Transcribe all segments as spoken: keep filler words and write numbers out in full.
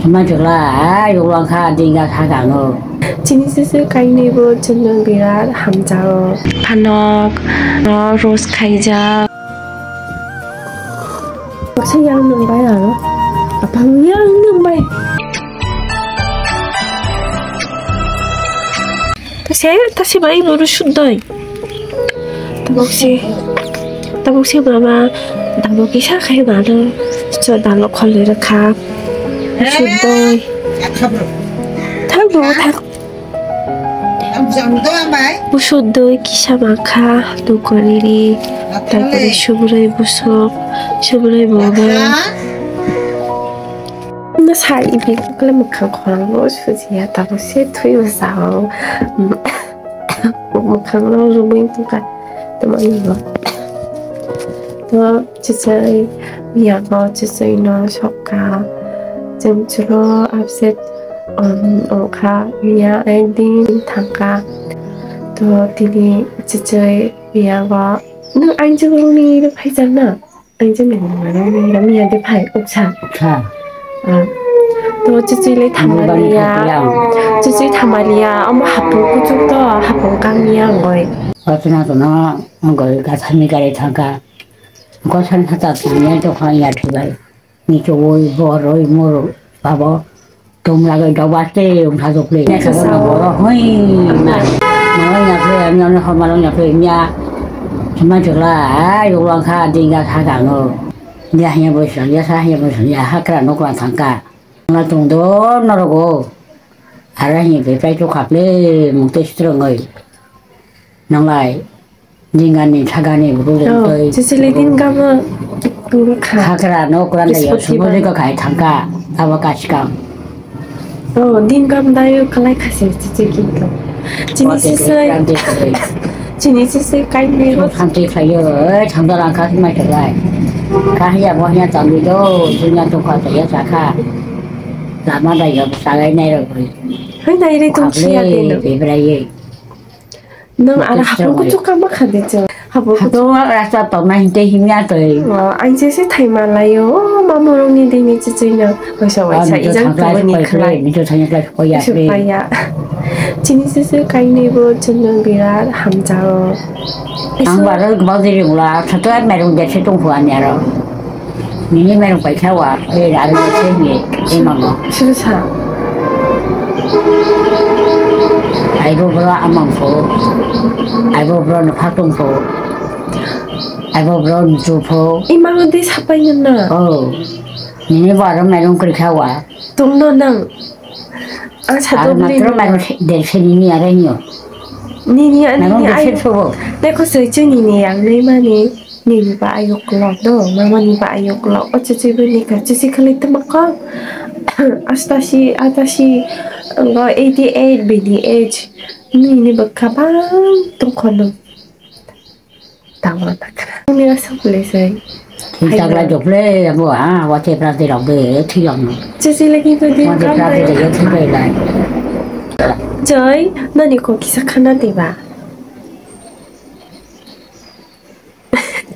Manchukla, ai, ulang kha, dinga kha kano. Chini sisi kainwi bo chwngno birat hamjao. Phanok, no, rose khaijak. Baksa yang nung bai ang. Apang yang nung bai. Tase, tase bai buru sudoi. Tabuk se, tabuk se mama, tabuk kisa khai mano. So dalo kholi rakha. Sudoi. Thang bo, thang. Busuk doi kisa mankha, dukoriri, tarpore subrai busuk, subrai bobo. Na sa ibi kle mwkhang khorang bo sujiya, tabuk se thui bwsao. Mwkhang rok rwmwi tongkha, tamo ani bo. To Chichai miya bo chichai no sokha. Chwng chwlo upset, um, wngkha miya ekdin thangkha. To tini chichai miya bo, "Nwng aini jagao ni phaijak na? Aini jagao ni miya de phai uksa." Kha. Ah. To chichai le thamaliya. Chichai thamaliya. Omo hapung kuchuk to, hapung kamiya ongoi. Kochna to no ongoi gathani gari thangkha. Gosal hata tini to kha ya thibai. Ni to oi boroi moro babo. Tom lagai dobaste ung tha jokle. Ni kha na boro hoi na. Malong ya phe, ani ani ho malong ya phe nya. Chuma jokla, ai, ulang kha dinga kha dano. Ya hanya bosan, ya sa hanya bosan, ya hakra nokla thangka. Nokla tong do norogo. Ara hanya be pai to khaple mukte strong oi. Nanglai. Dingani thagani buru. Oh, tei chichili dingkamo tungkha. Hakra no kuranda ya Bispoti subo ba. Jiko khai thangka abo kaskang. Oh, dingkam dayo kalai khase chichi kinto. Chini sisai. Chini sisai kai ni. Santi khayo, eh, thangda langkha mai khalai. Kahya bohya tambi do, dunya to kha ya sakha. Lama dayo sagai nai ro. Hai nai re tung siya de no. Bebrai. Nwng ara hapung kuchuk kama kha de chwng. Hapung kuchuk. Hapung rasta tongna hinte himya twi. Oh, ang se se thaima laio. Oh, mamurungni dini chichino. Waisa waisa ijang tubani khlai. Mijo thangya khlai koya. Paya. Chini se se kainwi bo chwngno birat hamjao. Ang baro bau diri ula, sato merung desi tungkhu ani aro. Nini merung paikha wa, eh, rari se ni, eh, mama. Sir sa. Aibo bro amang pho. Aibo bro no phatung pho. Aibo bro no chu pho. Imang de sapai na. Oh. Nini baro merung krikha wa. Tungno nang. Ang sato bli matro merung del se nini are nyo. Nini ani merung ni ai. Dekho soi chini ni ang nei mani. Nini ba ayok lok do, mama ni ba ayok lok. O chichi bini ka chichi khalai tama kok. Astashi, atashi, ngo eighty eight bini age. Nini ba kabang tongkhono. Tama takra. Nini asam pule sai. Thik takra jople, abo ha, wate prate rok be, thik ang. Chichi lagi to din kam lai. Wate prate de, thik lai lai. Joy, nani ko kisa khana diba?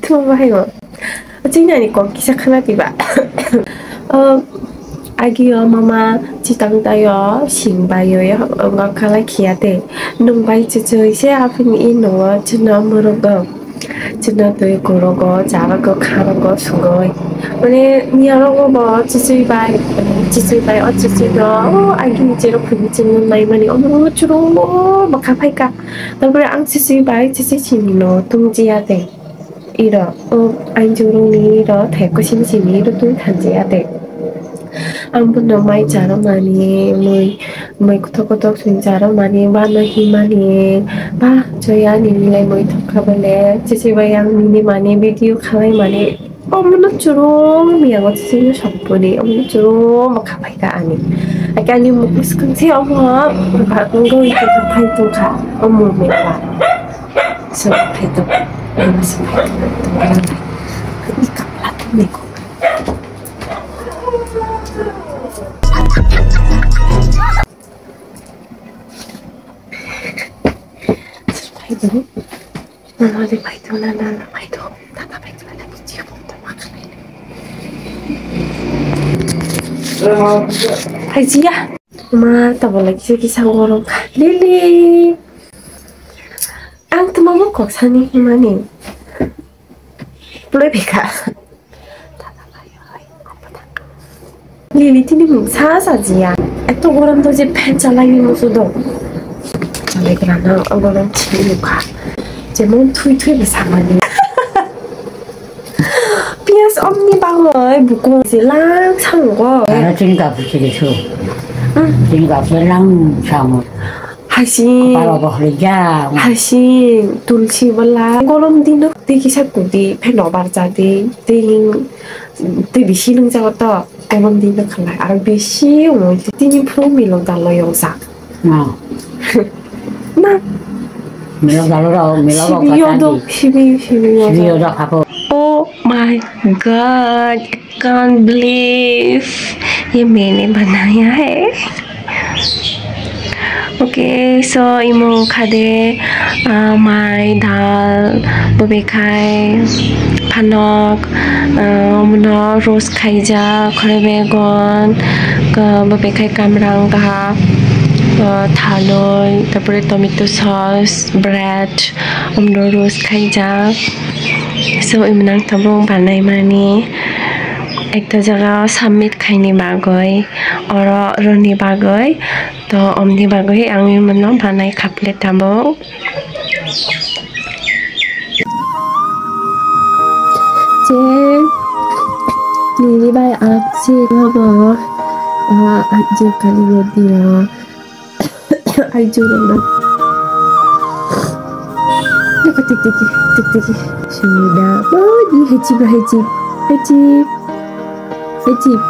Tuma bahai o. Chini ani kok kisa khana tiba. O, agi o mama chitang tayo, sing bayo, yo, o, khalai khiya te. Nung bai chichoi se aphi ni i nungo chino murugo. Chino tui kurogo, jabago, kharogo, sugoi. Mane, miyarogo bo chichoi bai, chichoi bai, o chichoi no, o, agi ni chero khuni chino nai mani, o, churung bo, bokha phaika. Tarpore ang chichoi bai, chichoi chini no, tung jiya te. Iro, o ainjurungni iro thai kuchim simi iro twi thanjaya de. Ang bono mai charo mani, mui, mui kothok kothok sing charo mani, bano himani, ba joya nini lai mui thokha bole, chichi bai ang nini mani video khalai mani, omono churung miyango chichi no sokboni, omono churung bokha phaika ani. Ake ani muk swkang se omo, ba, goi khe phai tongkha, omo mekha. Sini, itu. Ini masih baik. Ini kaplat ini kok. Sini, itu. Mama, di itu, nana, mama, itu. Tata, itu, nana, itu. Hai jiya. Ma, tabuk lai kisa kisa gorok. Lili. Ang tuma mo kok sani himani. Pulai bika. Lili tini mung sa sa jiya. Eto gorom to je fan chalai ni musu do. Chalai kena na gorom chini mukha. Je mon thui thui bwsa mani. Pias omni bagoi bukung je lang sango. Ano chini kapu chini su. Hmm. Chini kapu lang sango. Haising. Paro bo hoi ja. Haising, tulsi bala. Golom dino tei kisa kudi, pheno barja di, tei, tei bisi nung jago to. Golom dino khalai. Aro bisi ongoi tini phuru milo dalo yongsa. No. Na. Milo dalo ro, milo ro. Sibiyo kata do, di. Sibi, sibiyo do. Sibiyo do khapo. Oh my God. Can't believe ये मैंने बनाया है। Okay, so imo khade, ah, mai, dal, bobekhai, phanok, ah, omno roast khaijak, khoroi begon, ka-, bobekhai kamrang kaha, ah, thaloi, tarpore tomato sauce, bread, omno roast khaijak. So, imnang tabuk banai mani ekta jaga o submit khaini bagwi, oro rwni bagwi, to omni bagwi ang imno banai khaple tabuk. Je, nini bai ang si abo, ah, ang je kali yo dia. Ai jurung na. Naka tik tik tik tik. Sida. Mani hechip na hechip. Hechip. Hechip.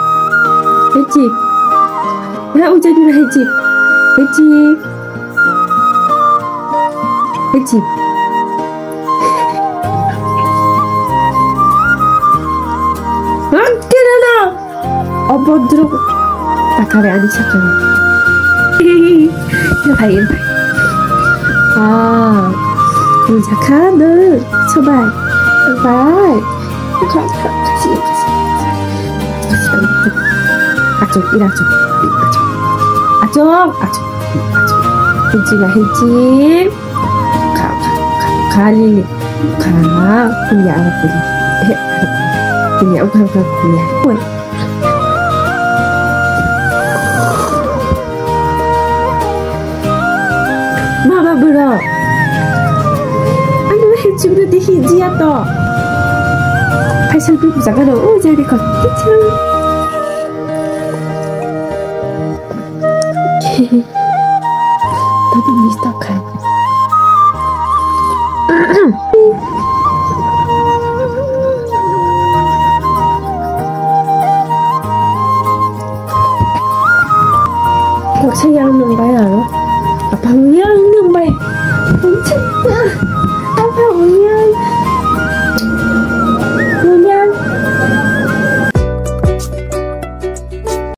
Hechip. Na uja dura hechip. Hechip. Hechip. Hang kena na. Obodro takare ani sakao. Hai, hai. Ah, ini sakano. Sobai. Bai. Acok, ira acok. Acok, acok, acok. Hinci ba hinci. Kha, kha, kha, kha, lili. Kha, kuya, kuya. Eh, kuya, ukha, ukha, kuya. Woi. Mama bro. Ano hechimno dihi jiya to. Kaisa duk jaga no, o jari ko. Kichang. Tadi miss ta khai. Koksa yang nung bai aro. Apang yang nung bai.